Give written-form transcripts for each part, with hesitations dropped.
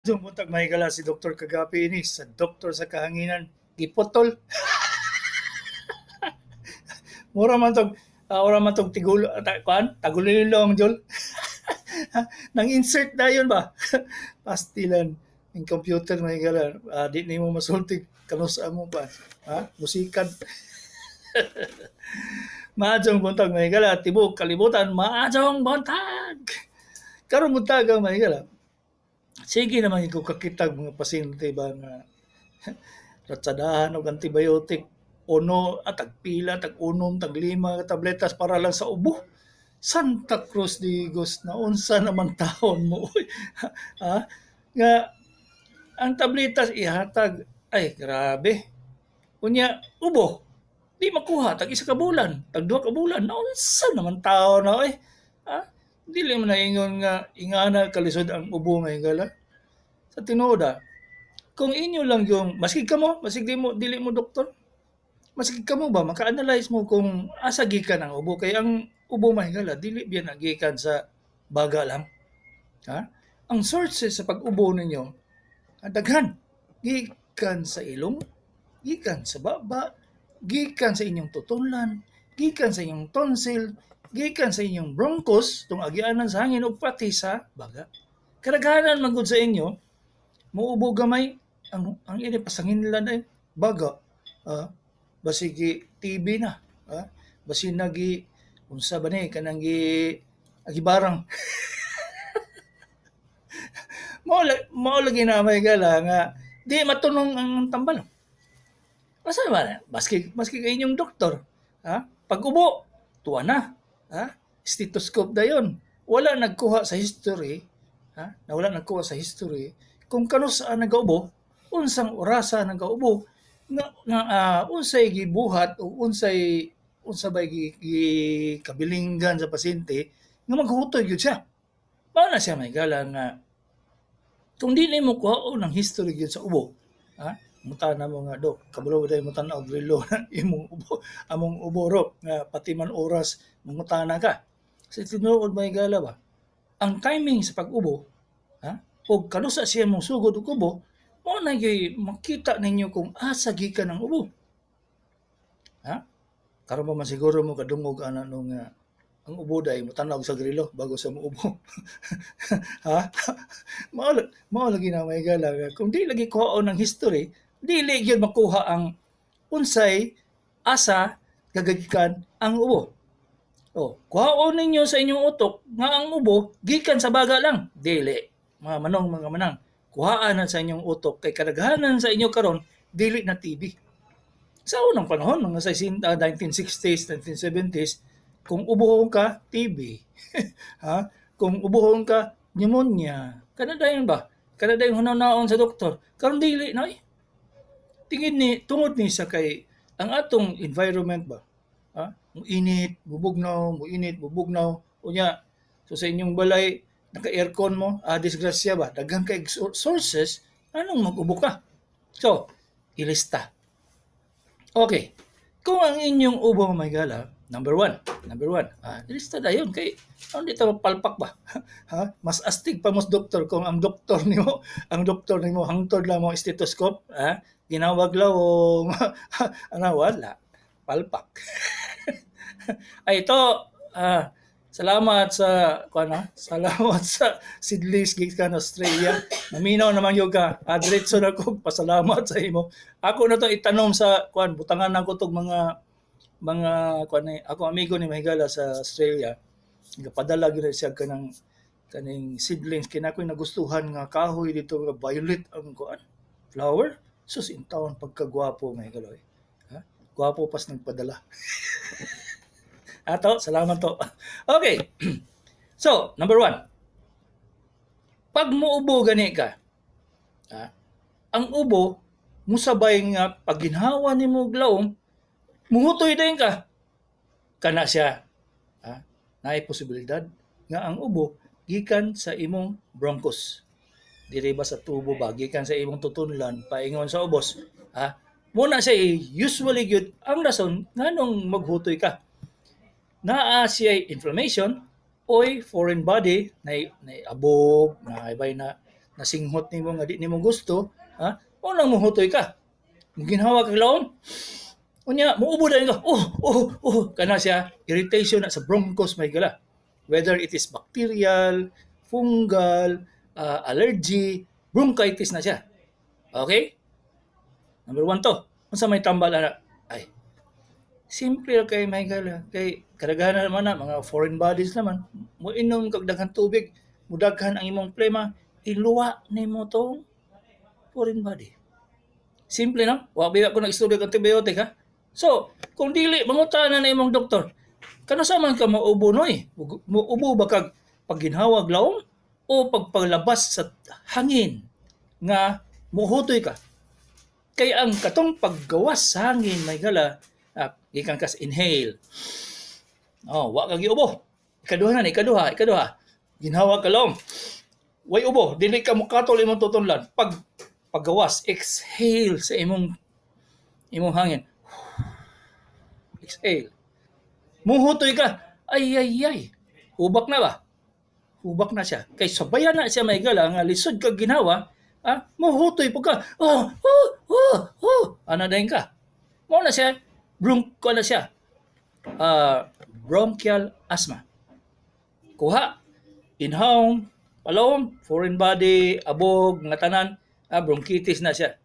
Maayong buntag, mga higala. Si Dr. Kagapi ini sa Doktor sa Kahanginan. Giputol. Mura man tog ora man tog tigulo ta, kuan tagulilong jol. Nang insert dayon ba? Pastilan ning computer, mga higala. Di nimo masulti kanus-a mo ba? Ha? Musikan. Maayong buntag, mga higala, tibok kalibutan, maayong buntag. Karon buntag, mga higala. Sige naman ko kakitag mga pasyente ba nga ratsadahan og antibiotic uno at tagpila, tag unom, tag lima ka tabletas para lang sa ubo. Santa Cruz de Digos na, unsa naman taon mo, oy? Ha? Nga ang tabletas ihatag ay grabe. Unya ubo di makuha tag isa ka bulan, tag duha ka bulan, naunsa naman taon na, oy? Ha? Dili man na ingon nga ingana kalisod ang ubo, mga higala. Sa tinuod ah, kung inyo lang yung maski kamo, maski di mo dili mo doktor, maski kamo ba maka-analyze mo kung asa gikan ang ubo, kay ang ubo, mga higala, dili biya na gikan sa baga lang. Ha? Ang sources sa pag-ubo ninyo ang daghan, gikan sa ilong, gikan sa baba, gikan sa inyong tutunlan, gikan sa inyong tonsil, gikan sa inyong bronchus, tung agianan sa hangin ug pati sa baga. Kadaghanan man gud sa inyo muubo gamay ang ini pasanginlan ay baga. Basigi TB na, basi nagi unsa ba ni kanang gi agibarang. Mao lagi na may gala nga di matunong ang tambal. Asa ba na? Maski kay inyong doktor, ha? Pag ubo, tuwa na. Ha? Stethoscope dayon. Wala nagkuha sa history, ha? Na wala nagkuha sa history kung kanus-a nagaubo, unsang orasa nagaubo, nga unsay gibuhat o unsay unsa bay gi kabilinggan sa pasyente nga maghutoy gyud siya. Mao na siya, may gala, nga kung di nimo kuhaon ang history gyud sa ubo, ha? Mutana mo nga, "Dok, kabalo ba tayo mutan-aw og relo imong ubo, among ubo ro nga pati man oras mangutana ka." Sa tinuod, may gala ba? Ang timing sa pag-ubo, ha? Og kanusa siya mong sugod og ubo, mao na gyud makita ninyo kung asa gikan ang ubo. Ha? Karon pa man siguro mo kadungog ana nung ang ubo day mo-tan-aw sa relo bago sa muubo. Ha? Mao lagi na, may gala, kung di lagi kuhaon ang history, dili gyud makuha ang unsay asa gagagikan ang ubo. Oh, kuhaon ninyo sa inyong utok nga ang ubo gikan sa baga lang. Dili. Mga manong, mga manang, kuhaan na sa inyong utok kay kadaghanan sa inyo karon dili na TB. Sa unang panahon, mga sa 1960s, 1970s, kung ubohon ka, TB. Ha? Kung ubohon ka, pneumonia. Kana dayon ba? Kana dayon hunaw-naon sa doktor. Karon dili na eh. Tingin ni tungod ni sa kay ang atong environment ba? Ha? Mo init, mubugnaw, mo init, mubugnaw. Unya, so sa inyong balay naka-aircon mo, disgrasya ba? Daghan kay sources anong mag-ubo ka. So, ilista. Okay. Kung ang inyong ubo, may gala, number one, ilista dayon kay ano di ta palpak ba? Ha? Mas astig pa mos doktor kung ang doktor nimo hangtod lang mo stethoscope, ha? Ginawag lawom. Ano, wala. Palpak. Ay ito, salamat sa kuan, salamat sa seedlings gikan Australia. Naminaw naman gyud ka. Diretso na ko pasalamat sa imo. Ako na to itanom sa kuan, butangan nako tog mga kuan ni ako amigo ni mahigala sa Australia. Gapadala gyud siya kanang kaning seedlings kay ako'y nagustuhan nga kahoy dito nga violet ang kuan flower. Sus in town pagkagwapo, mahigala. Ha? Gwapo pas nagpadala. Ato, salamat to. Okay. So, number one. Pag muubo gani ka, ha, ang ubo, musabay nga pag ginhawa nimo og lawom, muhutoy din ka. Kana siya. Ha? Naay posibilidad nga ang ubo gikan sa imong bronchus. Diri ba sa tubo ba gikan sa imong tutunlan paingon sa ubos, ha? Muna siya usually gyud ang rason nganong maghutoy ka. Naa siya inflammation oy foreign body na abog na ibay na Nasinghot nimo nga di nimo gusto, ha? O nang muhutoy ka. Ginhawa kag lawom. Unya, muubo dayon ka. Oh. Kana siya, irritation na sa bronchus, may gala. Whether it is bacterial, fungal, allergy, bronchitis na siya. Okay? Number 1 to. Unsa may tambal ana? Ay, simple ra kay, may gala. Kay kadaghanan naman na, mga foreign bodies naman. Muinom kag daghang tubig, mudaghan ang imong plema, iluwa nimo tong foreign body. Simple, no? Wa biya ko nag-istorya og antibiotic, ha? So, kung dili, mangutana na imong doktor. Kanus-a man ka maubo, noy? Muubo ba kag pagginhawag lawom o pagpalabas sa hangin nga muhutoy ka? Kay ang katong paggawas sa hangin, may gala, gikan kas inhale. Oh, wa ka giubo. Ikaduha na, ikaduha, ikaduha. Ginhawa ka lawom. Way ubo, dili ka mokatol imong tutunlan. Paggawas, exhale sa imong hangin. Exhale. Muhutoy ka. Ay, ay, ay. Hubak na ba? Hubak na siya. Kay sabayan na siya, may gala, nga lisod kag ginawa, muhutoy po ka. Oh. Ana dayon ka. Mao na siya, broncho na siya. Bronchial asthma. Kuha, inhale, palawom, foreign body, abog, nga tanan, bronchitis na siya.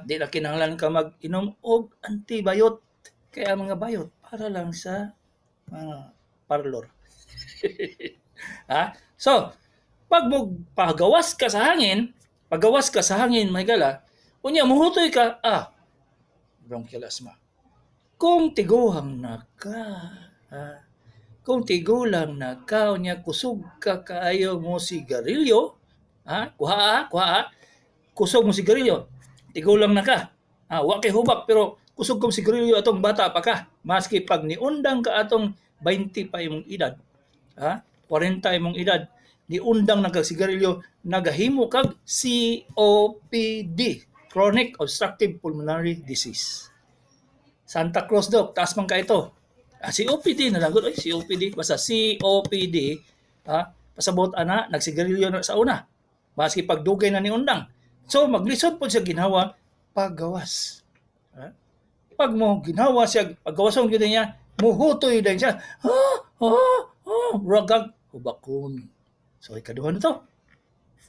Di na kinahanglan ka mag-inom og antibayot. Kaya ang mga bayot para lang sa mga parlor. So, pag mo pagawas ka sa hangin, pagawas ka sa hangin, may gala, unya muhutoy ka, bronchial asthma. Kung tigulang na ka, kung tigulang na ka, unya kusog ka kaayo mo sigarilyo, kuha, kuha, kusog mo sigarilyo, tigulang na ka, wa kay hubak, pero kusog kong sigarilyo atong bata pa ka, maski pag niundang ka atong 20 pa imong edad, 40 imong edad, niundang na kag sigarilyo, nagahimo kag COPD, Chronic Obstructive Pulmonary Disease. Santa Claus, Dok, taas man ka ito. COPD na lang, ay, COPD, basta COPD, pasabot ana, nagsigarilyo na sa una. Maski pagdugay na ni undang. So, maglisod po siya ginhawa, paggawas. Pag mo ginhawa siya, paggawason gyud niya, muhutoy din siya. Ragag, hubakon. So, ikaduha na to.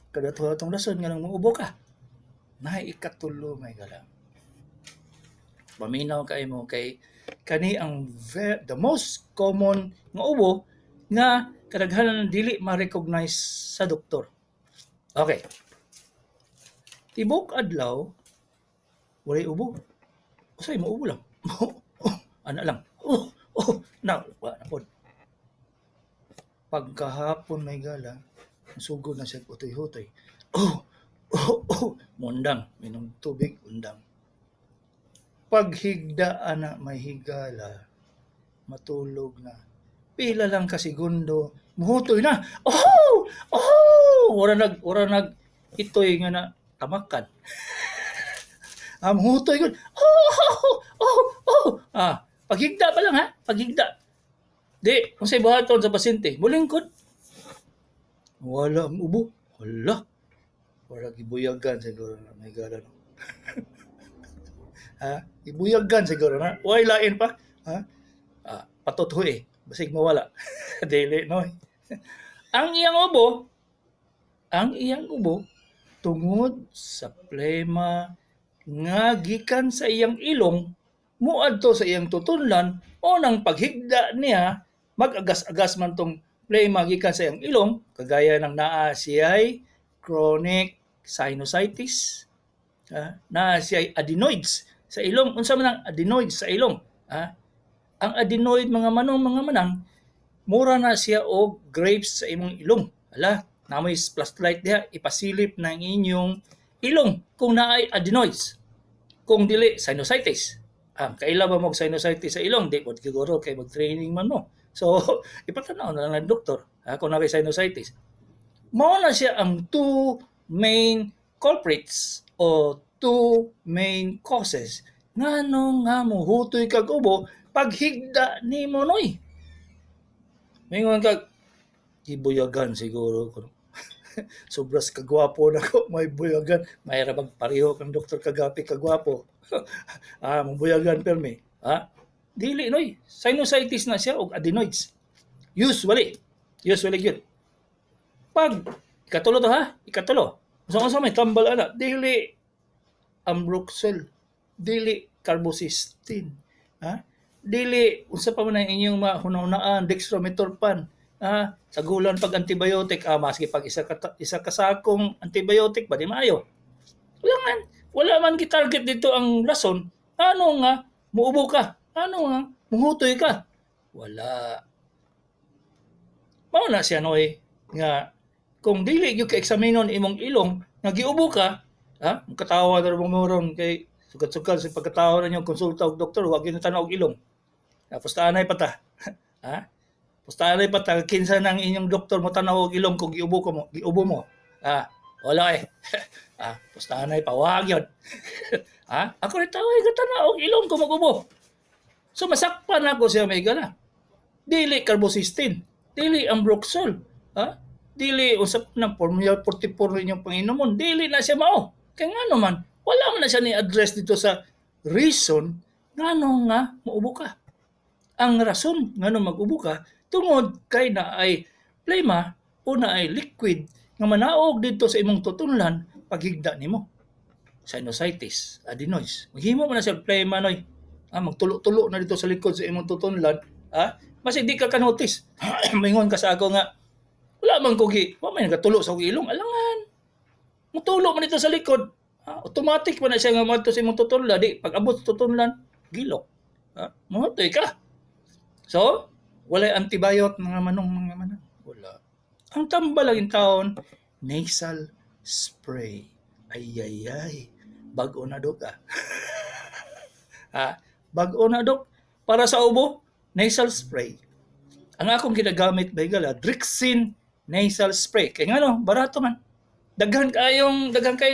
Ikaduha na tong rason nga nang muubo ka. Na ikatulo, may gala. Paminaw kay mo kay kani ang the most common nga ubo nga kadaghanan dili ma-recognize sa doktor. Okay. Tibok adlaw walay ubo. Usay mo ubo lang. Ana lang. Oh, na wa na pod. Pagkahapon, may gala, sugod na siya utoy-hutoy. Oh, mundang, minom tubig, undang. Paghigda ana, may higala, matulog na. Pila lang ka segundo, muhutoy na. Oh, wala nag itoy nga na tamakan. Muhutoy gud. Oh. Paghigda pa lang ha, paghigda. Di, kung sa buhaton sa pasyente, mulingkod. Wala ang ubo. Wala. Wala gibuyagan siguro na may gala. No? Ha? Gibuyagan siguro na. Way lain pa. Ha? Patutho eh. Basig mawala. Dili, no? Ang iyang ubo, tungod sa plema nga gikan sa iyang ilong, muadto sa iyang tutunlan, o nang paghigda niya, mag-agas-agas man tong plema gikan sa iyang ilong, kagaya ng naa siya'y chronic sinusitis, naa siya'y adenoids sa ilong. Unsa man ang adenoids sa ilong? Ang adenoid, mga manong, mga manang, mura na siya og grapes sa imong ilong. Hala, namoy flashlight diha, ipasilip ng inyong ilong kung naay adenoids. Kung dili, sinusitis. Kaila ba mo sinusitis sa ilong? Di po siguro kay mag-training man mo. So, ipatanaw na lang ng doktor, kung naa kay sinusitis. Mao na siya ang two main culprits o two main causes ngano nga mohutoy kag ubo paghigda nimo noy. Mingon kag gibuyagan siguro ko. Sobras kagwapo nako, may buyagan. May rabag pareho kang Dr. Kagapi kagwapo. Mabuyagan permi. Ha? Dili noy. Sinusitis na siya og adenoids. Usually. Usually gyud. Pag ikatulo to ha, ikatulo. Unsa may tambal ana? Dili ambroxol, dili carbocisteine, ha? Dili unsa pa man ang inyong mga hunahunaan, dextromethorphan, ha? Sagulan pag antibiotic, maski pag isa ka sakong antibiotic ba di maayo. Wala man gitarget dito ang rason ano nga muubo ka, ano nga muhutoy ka. Wala. Mao na siya noy nga kung dili gyud ka eksaminon imong ilong nga giubo ka, ha? Katawa na mo ron kay sukat-sukat sa pagkatawa ninyo konsulta og doktor, wa gyud tan-aw og ilong. Pustaanay pa ta. Ha? Pustaanay pa ta kinsa nang inyong doktor mo tan-aw og ilong kung giubo ko mo, giubo mo. Ha? Wala eh. Ha? Pustaanay pa wa gyud. Ha? Ako rin tawag ka tan-aw og ilong kung magubo. So masakpan ako siya may gala. Dili carbocisteine, dili ambroxol, ha? Dili usap ng Formula 44 inyong panginomon, dili na siya mao. Kaya nga naman, wala man na siya ni-address dito sa reason ngano nga maubo ka. Ang rason ngano mag-ubo ka, tungod kay na ay plema o na ay liquid nga manaog dito sa imong tutunlan paghigda nimo. Sinusitis, adenoids. Maghimo man na siya plema noy. Magtulo-tulo na dito sa likod sa imong tutunlan. Masig di ka ka-notice. Maingon ka sa ako nga, wala man ko gi, wa man nagatulo sa akong ilong, alangan. Mutulo man dito sa likod. Automatic man na siya nga moadto sa imong tutunlan, di pag abot sa tutunlan, gilok. Mohutoy ka. So, walay antibiotic mga manong mga manang. Wala. Ang tambal lang taon, nasal spray. Ay ay ay. Bag-o na dok ah. Bag-o na dok. Para sa ubo, nasal spray. Ang akong ginagamit ba higala, Drixine nasal spray. Kaya nga no, barato man. Daghan kayo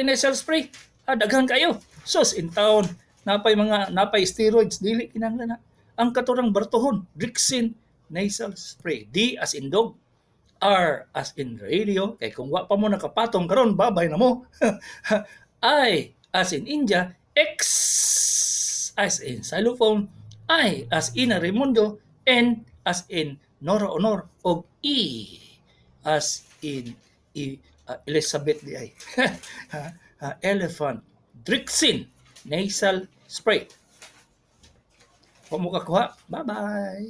nasal spray. Daghan kayo. Sus, in town, napay steroids, dili kinahanglan na. Ang katurang bartuhon, Drixine nasal spray. D as in dog, R as in radio, kay kung wa pa mo nakapatong karon, babay na mo. I as in India, X as in xylophone, I as in Raimundo, N as in Nora Aunor, og E as in Elizabeth di ay. Elephant. Drixine nasal spray. Wa mo kakuha, bye-bye.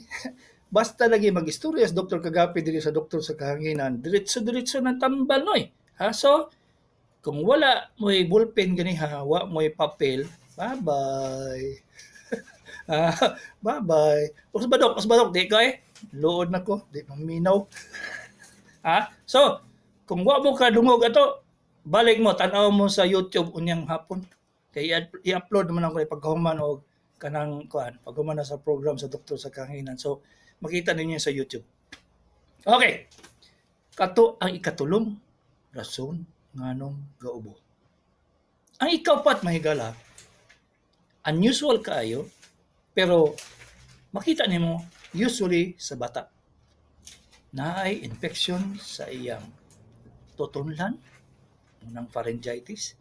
Basta lagi mag-istorya sa Dr. Kagapi diri sa Doktor sa Kahanginan, diretso-diretso ng tambal noy. Ha? So, kung wala mo'y ballpen ganiha, wa mo'y papel, bye-bye. Bye-bye. Usbadok, usbadok, di ka eh. Luod na ko, di maminaw. Ha? So, kung wa mo ka dungog ato, balik mo, tan-aw mo sa YouTube unyang hapon. Kay i-upload naman ako pagkahuman og kanang kuan, paghuman na sa program sa Doktor sa Kahanginan. So, makita ninyo sa YouTube. Okay. Kato ang ikatulong rason nganong gaubo. Ang ikaupat mahigala, unusual kaayo, pero makita nimo usually sa bata. Naay infection sa iyang tutunlan, unang pharyngitis,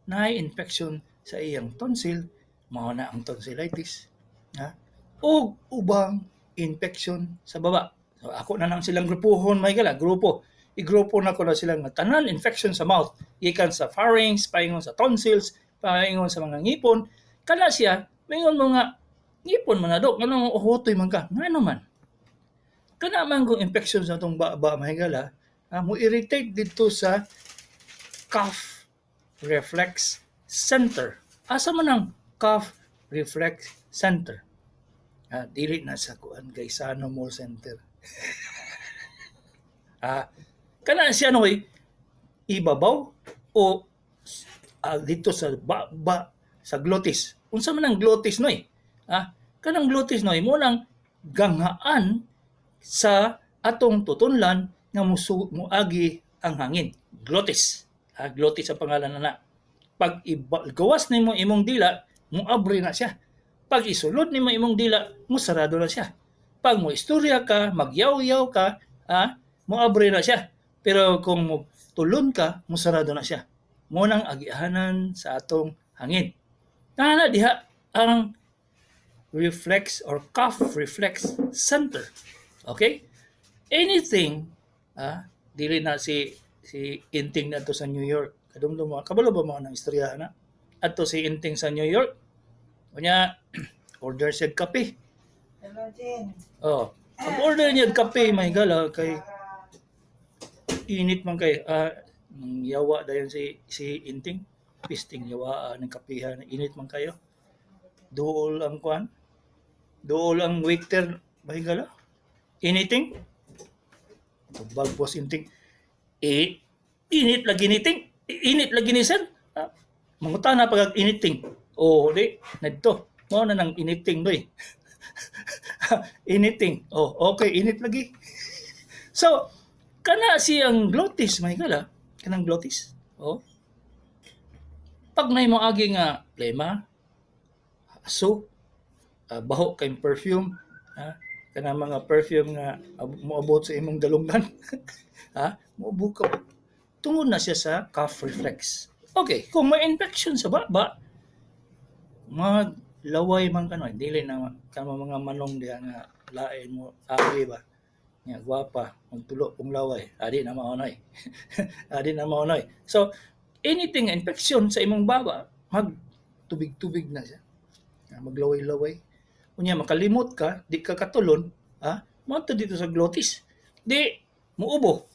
naay infection sa iyang tonsil, mao na ang tonsillitis, ha? Ug ubang infection sa baba. So, ako na lang silang grupuhon, may gala, grupo. Igrupo na ko na silang tanan infection sa mouth, gikan sa pharynx, paingon sa tonsils, paingon sa mga ngipon. Kana siya, maingon mo nga, ngipon man na dok, nganong uhutoy man ka? Ngano man? Kana man kung infection sa atong baba, mahigala, mo irritate dito sa cough reflex center. Asa man ang cough reflex center? Dili na sa kuan Gaisano Mall Center. Kana siya noy ibabaw o dito sa baba sa glottis. Unsa man ang glottis noy? Kanang glottis noy mo nang ganghaan sa atong tutunlan nga muagi ang hangin. Glottis. Glottis ang pangalan na na. Pag gawas nimo imong dila, muabri na siya. Pag isulod nimo imong dila, musarado na siya. Pag mo istorya ka, magyaw-yaw ka, muabri na siya. Pero kung mo Tulon ka, musarado na siya. Mo nang agianan sa atong hangin. Naa diha ang reflex or cough reflex center. Okay? Anything, dili na si Inting na to sa New York. Kadumdum mo, kabalo ba mo ng istorya na? Adto si Inting sa New York. Unya, order siya kape. Hello, Jen. Oh, pag order niya kape, may gala kay init man kay yawa dayon si Inting. Pisting yawa ng kapihan, init man kayo. Duol ang kwan. Duol ang waiter, may gala. Anything? Tubag, boss Inting. Eh, init lagi niting. Init lagi ni sir. Mangutana pag initing. Oh, di nadto. Mao na nang initing doy. Initing. Oh, okay, init lagi. So, kana siyang glottis, may gala. Kanang glottis. Oh. Pag nay mo agi nga plema, aso, baho kay perfume, ha? Kanang mga perfume nga moabot sa imong dalunggan. Ha? Muubo ka. Tungod na siya sa cough reflex. Okay, kung may infection sa baba, maglaway man kano, dili na kamo mga manong diha nga lain mo agi ba. Nga gwapa, magtulo kung laway. Adi na maonoy. Adi na maonoy. So, anything infection sa imong baba, mag tubig-tubig na siya. Maglaway-laway. Unya makalimot ka, di ka katulon, ha? Moadto dito sa glottis. Di muubo.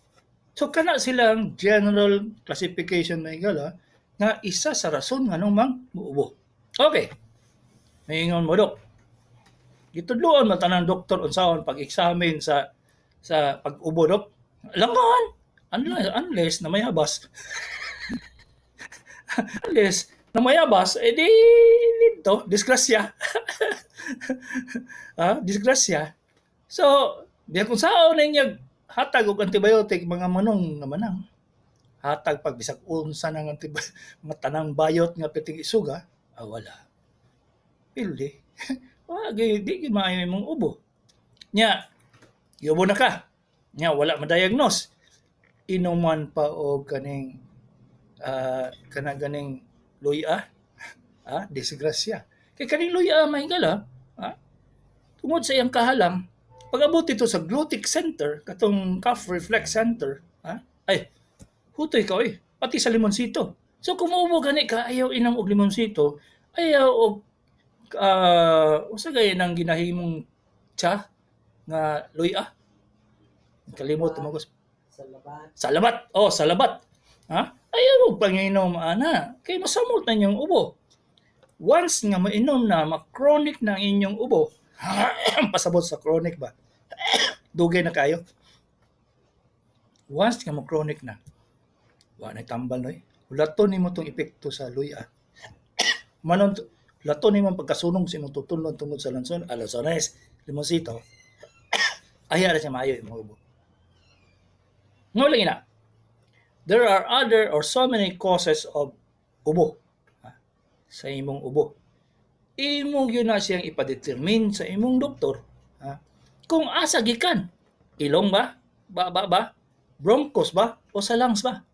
So kana silang general classification na higala nga isa sa rason nganong mang muubo. Okay. Maingon mo, Dok. Gitudloan man tanang doktor unsaon pag-examine sa pag-ubo, Dok. Langan. Unless na may habas. Unless na may habas, eh di dito, disgrasya. Ha, disgrasya. So, diya kung saan ninyo hatag og antibiotic, mga manong naman ang hatag pag bisag unsa nang antibiotic, mga tanang bayot nga piting isuga, wala. Pildi. Wala, di gyud maayo imong ubo. Nya, giubo na ka. Nya, wala ma-diagnose. Inuman pa og kaning kana ganing luya, disgrasya. Kay kaning luya mahigala, tungod sa iyang kahalang, pag-abot dito sa glottic center, katong cough reflex center, ay, hutoy ka oy, pati sa limonsito. So kung muubo gani ka, ayaw inom og limonsito, ayaw og usa gay nang ginahimong tsa nga luya. Kalimot mo ko. Salabat. Salabat. Oh, salabat. Ha? Ayaw og panginom ana kay masamot na inyong ubo. Once nga mainom na, ma-chronic na ang inyong ubo. Pasabot sa chronic ba? Dugay na kayo. Once nga ma-chronic na, wa na tambal noy. Hulaton nimo tong epekto sa luya. Manon hulaton nimo ang pagkasunong sa imong tutunlon tungod sa lanson, alasones, limonsito. Ayaw ra siya maayo imong ubo. Ngo lagi na. There are other or so many causes of ubo. Ha? Sa imong ubo. Imo gyud na siyang ipadetermine sa imong doktor, ha? Kung asa gikan. Ilong ba? Ba ba ba? Bronchus ba? O sa lungs ba?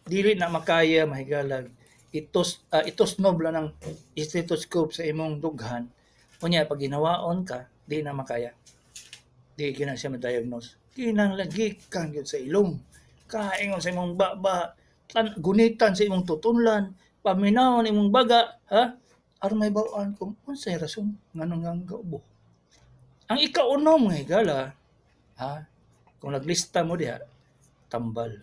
Dili na makaya mahigalag itos lang ng stethoscope sa imong dughan. Unya pag ginawaon ka, di na makaya. Di gyud na siya ma-diagnose. Kinahanglan gikan gyud sa ilong. Kaingon sa imong baba, gunitan sa imong tutunlan, paminawon imong baga, ha? Aron may bawaan kung unsay rason nganong nga gaubo. Ang ikaunom nga higala, ha? Kung naglista mo diha, tambal.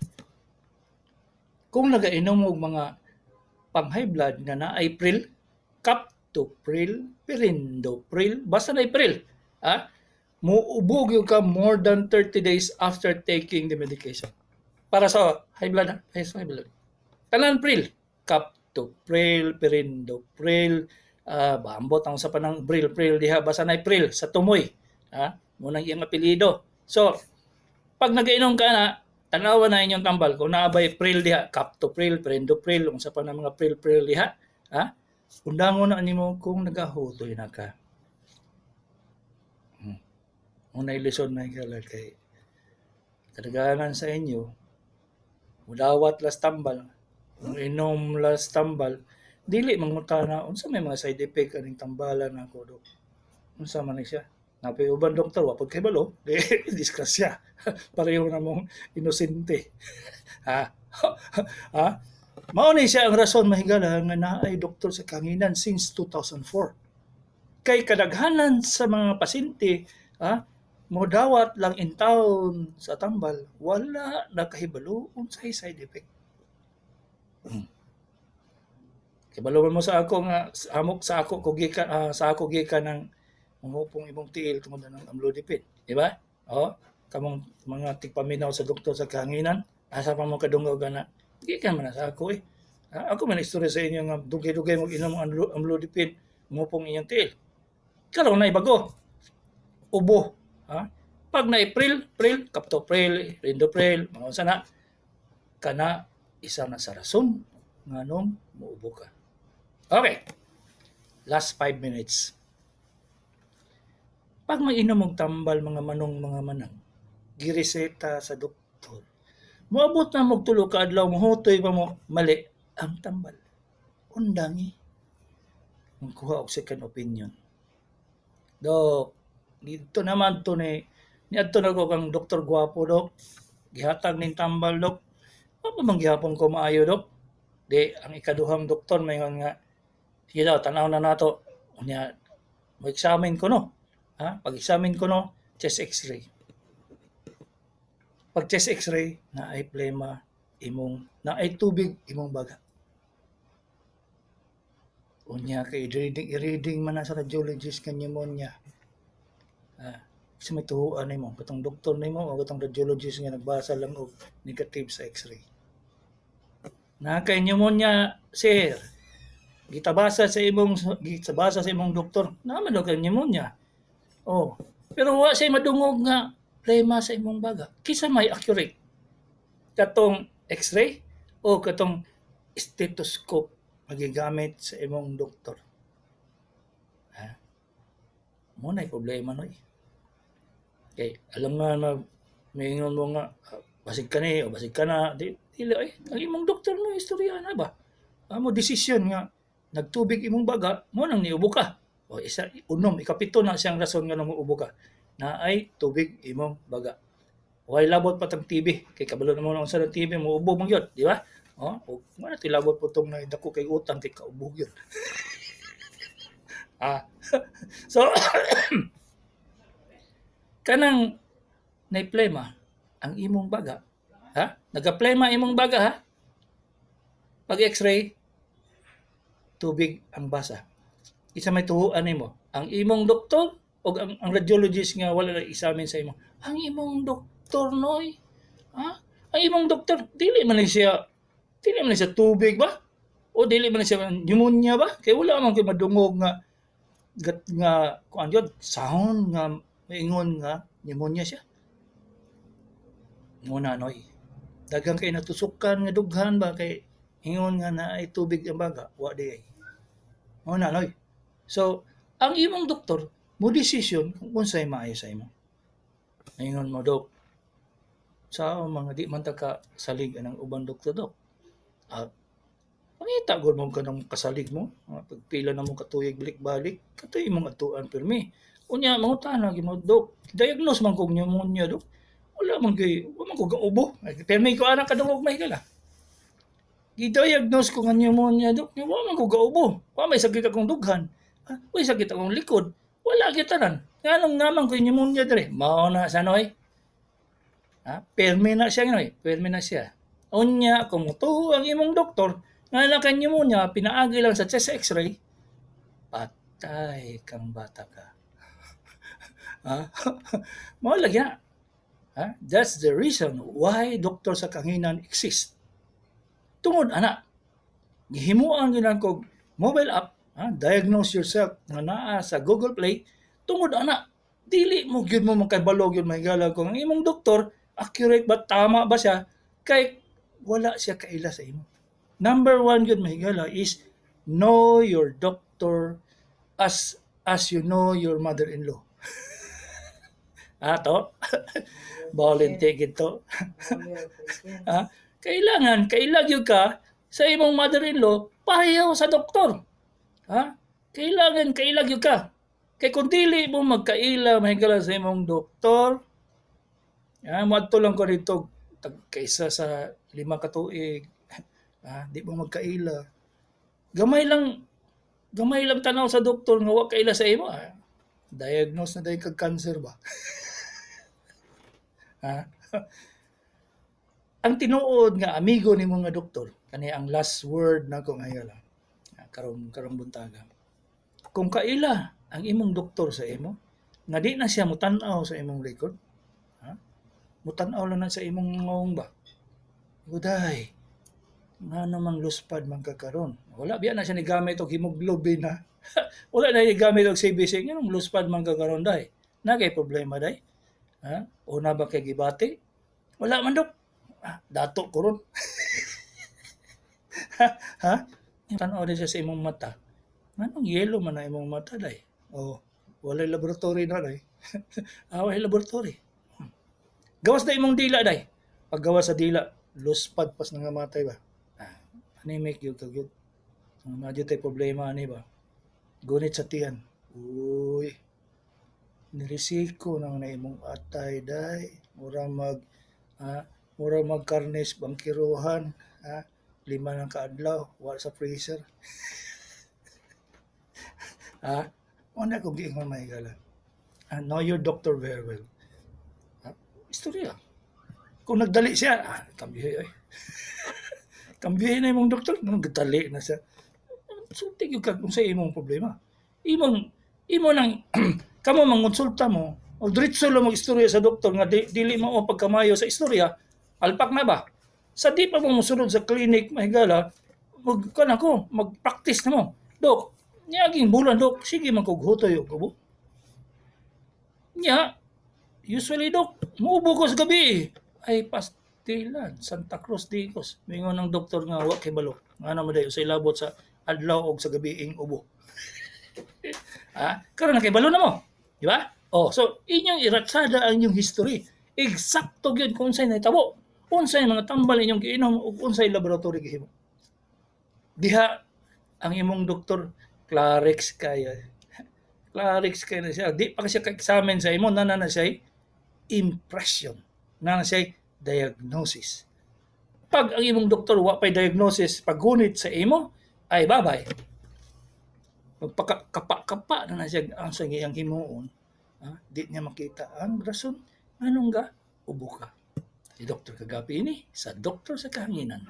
Kung nagainom og mga pang high blood nga naay pril, captopril, perindopril, basta na pril, ha? Muubo gyud ka more than 30 days after taking the medication. Para sa high blood, ha? Para sa high blood. Tanan pril, captopril, perindopril, bambot ang sa panang bril pril diha, basta na pril sa tumoy, ha? Mo nang iyang apelyido. So, pag nagainom ka na, tanawa na inyong tambal kung naabay pril diha, captopril, perindopril, unsa pa na mga pril pril diha, ha? Undangon na nimo kung nagahutoy na ka. Unay lisod na higala kay kadaghanan sa inyo Mudawat las tambal, inom las tambal, dili mangutana unsa may mga side effect aning tambalan nako, dok. Unsa man ni siya? Napay uban doktor wa pud kahibalo, di disgrasya. Pareho na mong inosente. Ha? Ha? Mao ni siya ang rason, mahigala, nga naay Doktor sa Kahanginan since 2004. Kay kadaghanan sa mga pasyente, ha, modawat lang in town sa tambal, wala nakahibalo unsay side effect. Kibalo man mo sa ako nga amok sa ako ko gikan sa ako gikan ng mohupong imong tiil tungod ng amlodipine, di ba? Oh, kamong mga tigpaminaw sa Doktor sa Kahanginan, asa pa mo kadungog ana? Gikan man na sa ako eh. Ah, ako man istorya sa inyo nga dugay-dugay mo inom ang amlodipine, mohupong inyong tiil. Karon na ibago. Ubo, ha? Pag na April, April, Captopril, Ramipril, mga unsa na kana, isa na sa rason nganong muubo ka. Okay. Last 5 minutes. Pag mag-inom og tambal, mga manong, mga manang, gireseta sa doktor, moabot na mo'g 3 ka adlaw, mohutoy pa mo, mali ang tambal. Undangi. Magkuha og second opinion. Dok, dito naman to ni niadto na ko kang Doktor Gwapo, dok. Gihatag ning tambal, dok. Wa pa man gihapon ko maayo, dok. Di ang ikaduhang doktor maingon nga, "Sige daw, tan-aw na nato." Unya mo-examine ko no. Ha? Pag-examine ko no, chest X-ray. Pag chest X-ray, naay plema imong, naay tubig imong baga. Unya kay i-reading man na sa radiologist nga pneumonia. Ah, kasi may tuhuan nimo katong doktor nimo o katong radiologist nga nagbasa lang og negative sa X-ray. Na kay pneumonia, sir. Gitabasa sa imong doktor, naman daw kay pneumonia. Oh, pero wa siya madungog nga plema sa imong baga. Kinsa may accurate? Katong X-ray o katong stethoscope magigamit sa imong doktor? Ha? Mao na problema no eh. Kay alam nga na maingon mo nga, ah, basig kani o basig kana, di dili ay ang imong doktor mo istorya na ba? Amo desisyon nga nagtubig imong baga mo nang niubo ka. O isa, unom, ikapito na siyang rason nga nang muubo ka. Naay tubig imong baga. Way labot pa tang TB kay kabalo na mo na unsa ng TB, muubo man gyud, di ba? Oh, ug mo na tilabot po tong dako kay utang kay kaubo gyud. Ah. So kanang naiplema ang imong baga, ha? Nagaplema imong baga ha? Pag X-ray, tubig ang basa. Isa may tuhuan nimo, ang imong doktor o ang radiologist nga wala na examine sa imo. Ang imong doktor noy, ha? Ang imong doktor dili man ni siya tubig ba? O dili man ni siya pneumonia ba? Kay wala man kay madungog nga gat nga kuan gyud sound nga maingon nga pneumonia siya. Muna noy. Daghang kay natusukan nga dughan ba kay ingon nga naay tubig ang baga, wa di ay. Mao na noy. So, ang imong doktor mo desisyon kung unsay maayo sa imo. Ingon mo, "Dok, sa mga di man ta ka salig anang ubang doktor, dok." Ah, pangita gud mo kanang kasalig mo, ah, pagpila na mo katuig balik-balik, katoy imong atuan pirmi. Unya mangutana gyud mo, "Dok, diagnose man kog pneumonia, dok. Wala man kay, wa man ko gaubo." Ay, pirmi ko ana kadungog, mahigala. "Gi-diagnose ko nga pneumonia, dok. Wa man ko gaubo. Wa may sakit akong dughan. Ah, way sakit akong likod. Wala gyud tanan. Nganong naman ko pneumonia dire?" Mao na sa noy. Ha? Pirmi na siya noy. Pirmi na siya. Unya, kung mutuo ang imong doktor, nga na kay pneumonia, pinaagi lang sa chest X-ray, patay kang bata ka. Ha? Mao lagi na. Ha? That's the reason why Doktor sa Kahanginan exist. Tungod ana, gihimuan gyud kog mobile app, ha? Diagnose Yourself nga naa sa Google Play, tungod ana, dili mo gyud mo makabalo gyud, mahigala, kung ang imong doktor accurate ba, tama ba siya, kay wala siya kaila sa imo. Number one gyud, mahigala, is know your doctor as you know your mother-in-law. Ato, bawal take ito. Know your patient. Ah, Kailangan kaila gyud ka sa imong mother-in-law pareho sa doktor. Ha? Kailangan kaila gyud ka. Kay kung dili mo magkaila, mga higala, sa imong doktor, ah, moadto lang ko dito tag kaysa sa 5 ka tuig. Ah, di mo magkaila. Gamay lang tanaw sa doktor nga wa kaila sa imo. Ah, diagnose na dayon kag cancer ba? Ha? Ang tinuod nga amigo nimo nga doktor, kani ang last word nako ngayon lang. Ah, karong karong buntaga. Kung kaila ang imong doktor sa imo, nga di na siya mutan-aw sa imong record, ha? Mutan-aw lang na sa imong ngong ba? "Uday, nga namang luspad man ka karon." Wala biya na siya nigamit og hemoglobin, ha. Wala na nigamit og CBC. "Nganong luspad man ka karon, day? Naa kay problema, day? Ha? O naa ba kay gibati?" "Wala man, dok." "Ah, dato ko ron." Ha? Tan-aw din siya sa imong mata. "Nganong yellow man na imong mata, day?" "Oh, walay laboratory na, day." "Ah, walay laboratory. Gawas na imong dila, day." Paggawas sa dila, luspad pas nangamatay ba? Ah, anemic gyud ka gyud. Naa tay problema ani ba? Gunit sa tiyan. Uy, nirisiko nang na imong atay, day. Mura mag karnes bangkiruhan, ha? 5 nang kaadlaw, wa sa freezer. Ha? Mao na akong giingon, mga higala. Ah, know your doctor very well. Ha? Istorya. Kung nagdali siya, ah, kambihe ay. Kambihe na imong doktor, nang nagdali na siya. Sulti gyud kag unsa imong problema. Imong imo nang kamo mangonsulta mo o diretso lang mag-istorya sa doktor nga dili mo pagkamayo sa istorya, alpak na ba? Sa di pa mo mosulod sa clinic, mga higala, mag kan ako, mag-practice na mo. "Dok, niaging bulan, dok, sige man kog hutoy og ubo. Nya, usually, dok, muubo ko sa gabi." "Ay, pastilan, Santa Cruz Digos." Mingon ng doktor nga wa kay balo. Nga mo dayo sa ilabot sa adlaw og sa gabiing ubo. Ah, karon na kay balo na mo. Di ba? Oh, so inyong iratsada ang inyong history. Eksakto gyud kung unsay nahitabo. Unsay mga tambal inyong giinom ug unsay laboratory gihimo. Diha ang imong doktor Clarex kaya. Clarex kaya na siya. Di pa siya ka-examine sa imo, naa na siya impression. Naa na siya diagnosis. Pag ang imong doktor wa pay diagnosis, paggunit sa imo, ay babay. Magpakapa-kapa na na siya ang sa iyang himuon. Ha? Di niya makita ang rason nganong ga ubo ka. Si Dr. Kagapi ini sa Doktor sa Kahanginan.